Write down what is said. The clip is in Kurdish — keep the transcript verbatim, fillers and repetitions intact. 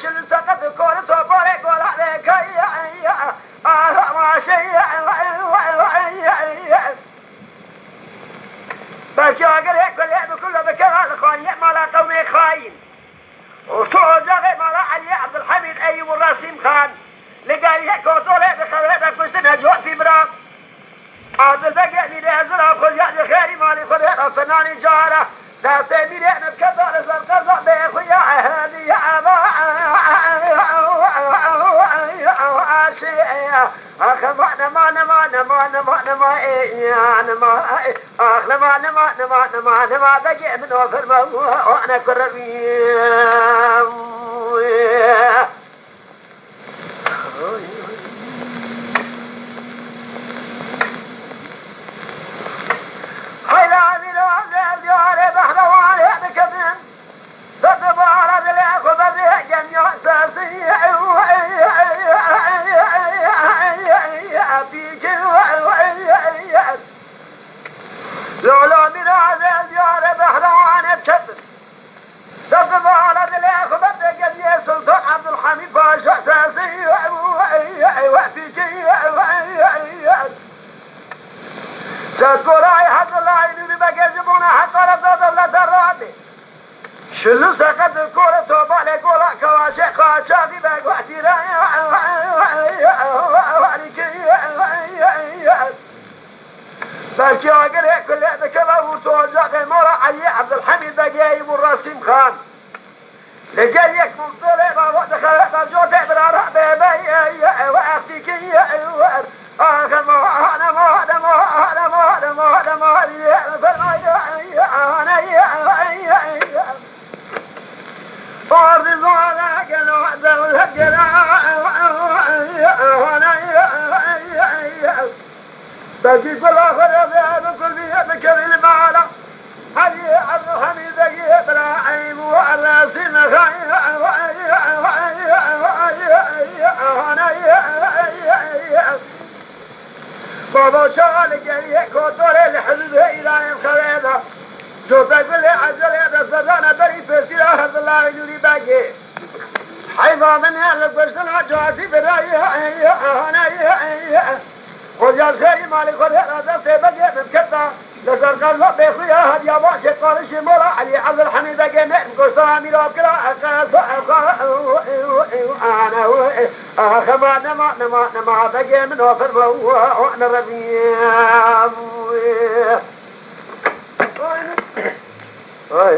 Şil seqet û kor û toparê gola vekayî. Aha, maşê. Belkî agirê kulê bi kula bikeva li xaniyê mala qewmê xayîn. Û tu ocaxê mala Eliyê Ebdulhemîd Eyûb û Resîm Xan. Li gel yek kotorê bi xeverê de kuştin Hecî Wefî bira. Adil Begê mîrê hezira xwe ya ji xêrî malî xwe dê re finanî cara. Destê mîrê nivketa li ser qeza bê xuya ehedî ya eva. Axe ma nema nema nema nema nema ê ya nema ê. Ax nema nema nema nema nema begê min o firme o ne kurevî. Heyla vîra zevdiyarê behrewanê dikevin. Bebara dilê xwe bebê gemiya sesî. Lala mîra zevdiyarê behrewanê dikevin. Destê vala dilê xwe berdê geliyê Sultan Abdulhamîd Paşa sesî. Sesgorayê Hezrullah Nûrî Begê ji bona heqareta dewleta radê. Şilu seqet û kore tobalê gola kewaşê qaçaxî be guhtîre. Belkî agirê kulê dikeve û tu ocaxê mala Eliyê Ebdulhemîd Begê Eyûb û Resîm Xan. Li gel yek mûxtorê bavo dixewe da cotê birara bêbe ye ye ewe extîkî ye ewe. Axe ma ane ma ane ma ane ma ane ma ane ma ye ferma ye ye ane ye ye ye. Ardî zana gelo dewlet gela ane ye ye ye. Belkî kula xwe re bi kurdiye bikevî li mala Elî Ebdulhemîd Begî bila Eymû Erresî nexay. Baba Şaha li geriyê kotorê li hidûdê Îranê xewê de. Cotegulê ecelê destvedane berî pêsîra Hezrullah Nûrî Begê. Heyfa min ya li kuştina casî birayî. Xwediyar xêrî malê xwe dê ra destê begê min keta. Li ser qeza bêxuya hediya başê qalişê mola Elî Ebdulhemîd Begê ne kuştina mîra kira. Xema nema nema nema begê min o fermo o ne reviye. Ay.